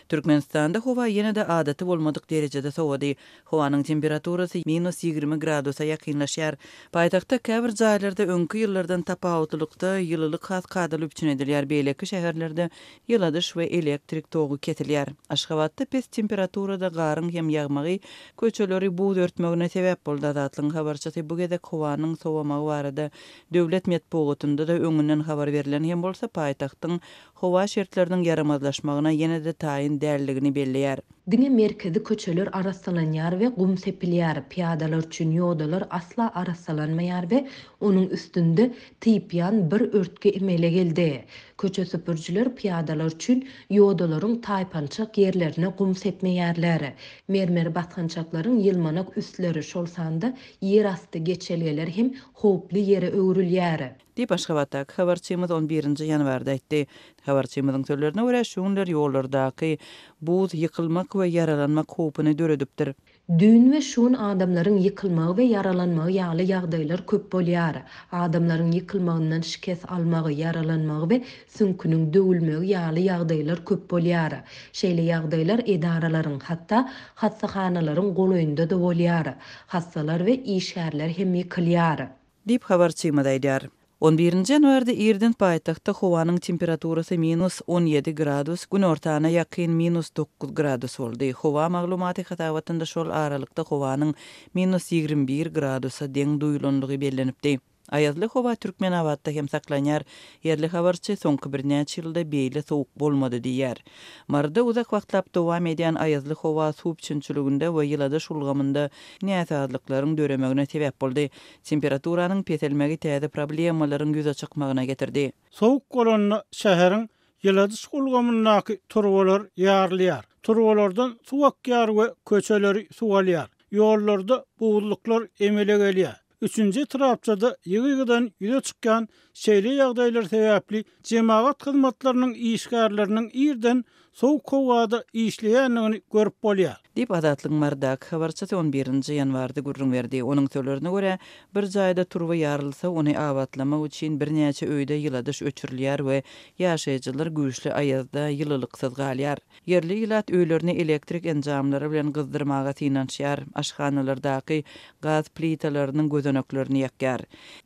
Türkmenistanda howa ýene-de adaty bolmadyk derejede sowady. Howanyň temperaturasy minus 20 gradusa ýakynlaşýar. Paýtagtda käbir jaýlarda öňki ýyllardan tapawutlylykda ýylylyk has kadaly üpjün edilýär, beýleki şäherlerde ýyladyş we elektrik togy kesilýär. Aşgabatda pes temperaturada garyň hem ýagmagy köçeleri buz örtmegine sebäp boldy. Azatlygyň habarçysy bu gezek howanyň sowamagy barada döwlet metbugatynda-da öňünden habar berlen hem bolsa, paýtagtyň howa şertleriniň ýaramazlaşmagyna ýene-de taýyn däldigini belleýär. Diňe merkezi köçeler arassalanýar we gum sepilýär, pyýadalar üçin ýodalar asla arassalanmaýar we onuň üstünde typýan bir örtgi emele geldi. Köçe süpürijiler pyýadalar üçin ýodalaryň taýpançak ýerlerine gum sepmeýärler. Mermer basgançaklaryň ýylmanak üstleri, şol sanda ýerasty geçelgeler hem howply ýere öwrülýär. Diýip, Aşgabatdaky habarçymyz on birinji ýanwarda aýtdy. Habarçymyzyň sözlerine görä, şu günler ýollardaky buz ýykylmak we ýaralanmak howpuny döredipdir. Düýn we şu gün adamlaryň ýykylmagy we ýaralanmagy ýaly ýagdaýlar köp bolýar. Adamlaryň ýykylmagyndan şikes almagy, ýaralanmagy we süňküniň döwülmegi ýaly ýagdaýlar köp bolýar. Şeýle ýagdaýlar edaralaryň, hatda hassahanalaryň golaýynda-da bolýar. Hassalar we işgärler hem ýykylýar. Diýip, habarçymyz aýdýar. On birinji ýanwarda irden paýtagtda howanyň temperaturasy minus 17 gradus, günortana ýakyn minus dokuz gradus boldy. Howa maglumaty hasabatynda şol aralykda howanyň minus 21 gradusa deň duýulandygy bellenipdi. Aýazly howa Türkmenabatda hem saklanýar. Ýerli habarçy soňky birnäçe ýylda beýle sowuk bolmady diýýär. Maryda uzak wagtlap dowam edýän aýazly howa suw üpjünçiliginde we ýyladyş ulgamynda näsazlyklaryň döremegine sebäp boldy. Temperaturanyň peselmegi täze problemalaryň ýüze çykmagyna getirdi. Sowuk bolanda şäheriň ýyladyş ulgamyndaky turbalar ýarylýar. Turbalardan suw akýar we köçeleri suw alýar. Ýollarda buzluklar emele gelýär. Üçünji etrapçada ýygy-ýygydan ýüze çykýan şeýle ýagdaýlar sebäpli jemagat hyzmatlarynyň işgärleriniň irden sowuk howada işleýändigini görüp bolýar. Diýip, Azatlygyň Marydaky habarçysy on birinji ýanwarda gürrüň berdi. Onuň sözlerine görä, bir jaýda turba ýarylsa, ony abatlamak üçin birnäçe öýde ýyladyş öçürilýär we ýaşaýjylar güýçli aýazda ýylylyksyz galýar. Ýerli ilat öýlerini elektrik enjamlary bilen gyzdyrmaga synanyşýar, aşhanalardaky gaz plitalarynyň gözeneklerini ýakýar.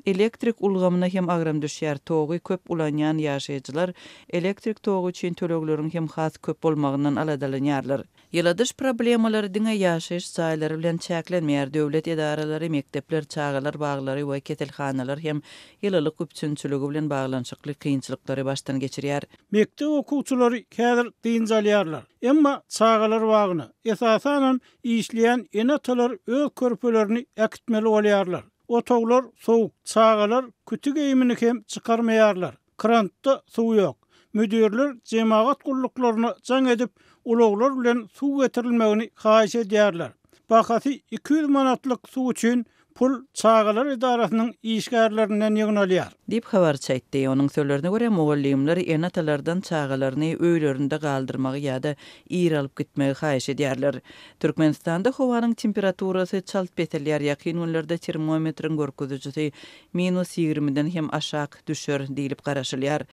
Elektrik ulgamyna hem agram düşýär, togy köp ulanýan ýaşaýjylar elektrik togy üçin tölegleriň hem has köp bolmagyndan aladalanýarlar. Ýyladyş problemalary diňe ýaşaýyş jaýlary bilen çäklenmeýär, döwlet edaralary, mekdepler, çagalar baglary we keselhanalar hem ýylylyk üpjünçiligi bilen baglanyşykly kynçylyklary başdan geçirýär. Mekdep okuwçylary häzir dynç alýarlar. Emma çagalar bagyna, esasanam, işleýän ene-atalar öz körpelerini äkitmeli bolýarlar. Otaglar sowuk, çagalar küti geýimini hem çykarmaýarlar. Krantda suw ýok. Müdirler jemagat gulluklaryna jaň edip, ulaglar bilen suw getirilmegini haýyş edýärler. Bahasy 200 manatlyk suw üçin Pul çagalar edarasynyň işgärlerinden ýygnalýar. Diýip, habarçy aýtdy. Onuň sözlerine görä, mugallymlar ene-atalardan çagalaryny öýlerinde galdyrmagy ýa-da ir alyp gitmegi haýyş edýärler. Türkmenistanda howanyň temperaturasy çalt peselýär, ýakyn günlerde termometriň görkezijisi minus ýigrimiden hem aşak düşer diýlip garaşylýar.